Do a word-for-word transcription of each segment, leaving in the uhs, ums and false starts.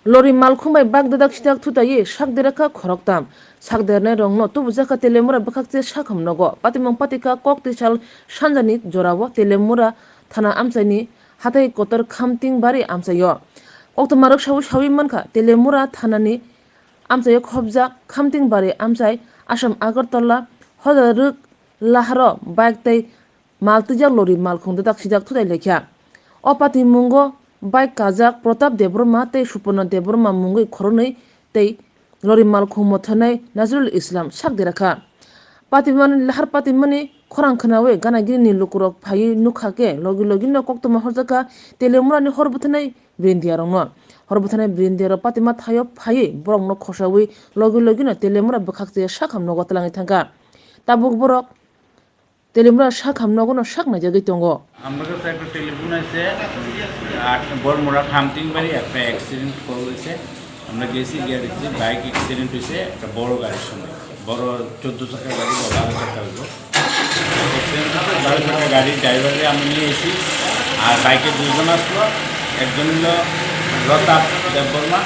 Lori malkhung bai bike dadak sidak thutaiwi sak derakha khoroktham. Sak dernai rokno tubujakha Telemura bwkhakche sakham nogo. Patimung patikha kok tisal sanjani jorao Telemura thana amchaini hatai kotor Khamting bari amchaio. Koktwma rok sawi sawi mankha Telemura thanani amchaio khobjak Khamting bari amchai Assam Agartala hoda rwk laharo bike tei mal twijak lori malkhung dadak sidak thutai laikha. O patimungo bike kajak Pratap Debbarma tei Suporna Debbarma mungwi khoroknwi tei lori malkhung mothanai Nazrul Islam sak derakha. Patimani lahar patimani khorang khwnawi gana gini ni lukurok phaiwi nukha khe logi logi no koktwma horjakha Telemurani hor bwthanai Brindia rokno. Hor bwthanai Brindia rok patima thaio phaiwi borokno khosawi logi logi no Telemura bwkhakche sakham nogo twlangwi thangkha. Tabuk borok Telemura sakham nogono sak naijagwi tongo. আমার কাছে একটা টেলিফোন আছে, আট বড়মুড়া খামতিংবাড়ি একটা accident call হয়েছে। আমরা গেছি, গিয়ে দেখছি বাইক অ্যাক্সিডেন্ট হয়েছে একটা বড় গাড়ির সঙ্গে। বড় চোদ্দ চাকা গাড়ি বা বারো চাকা হইব। অ্যাক্সিডেন্ট হয়েছে, বারো চাকা গাড়ির ড্রাইভারকে আমি নিয়ে এসি। আর বাইকে দুজন আসলো, একজন হলো প্রতাপ দেববর্মা,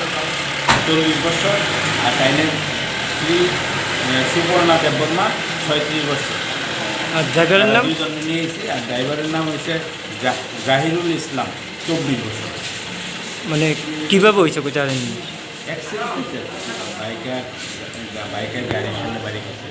চল্লিশ বছর, আর তাইনের স্ত্রী, আহ, সুপর্ণা দেববর্মা, ছয়ত্রিশ বছর। আর ড্রাইভারের তারা নাম? দুইজন নিয়ে এসি, আর ড্রাইভারের নাম হচ্ছে জাহ-, জাহিরুল ইসলাম, চব্বিশ বছর। মানে, কিভাবে হয়েছে কো জানেন? অ্যাক্সিডেন্ট হয়েছে, বাইকার, বাইকার গাড়ির সঙ্গে বাড়ি গেছে।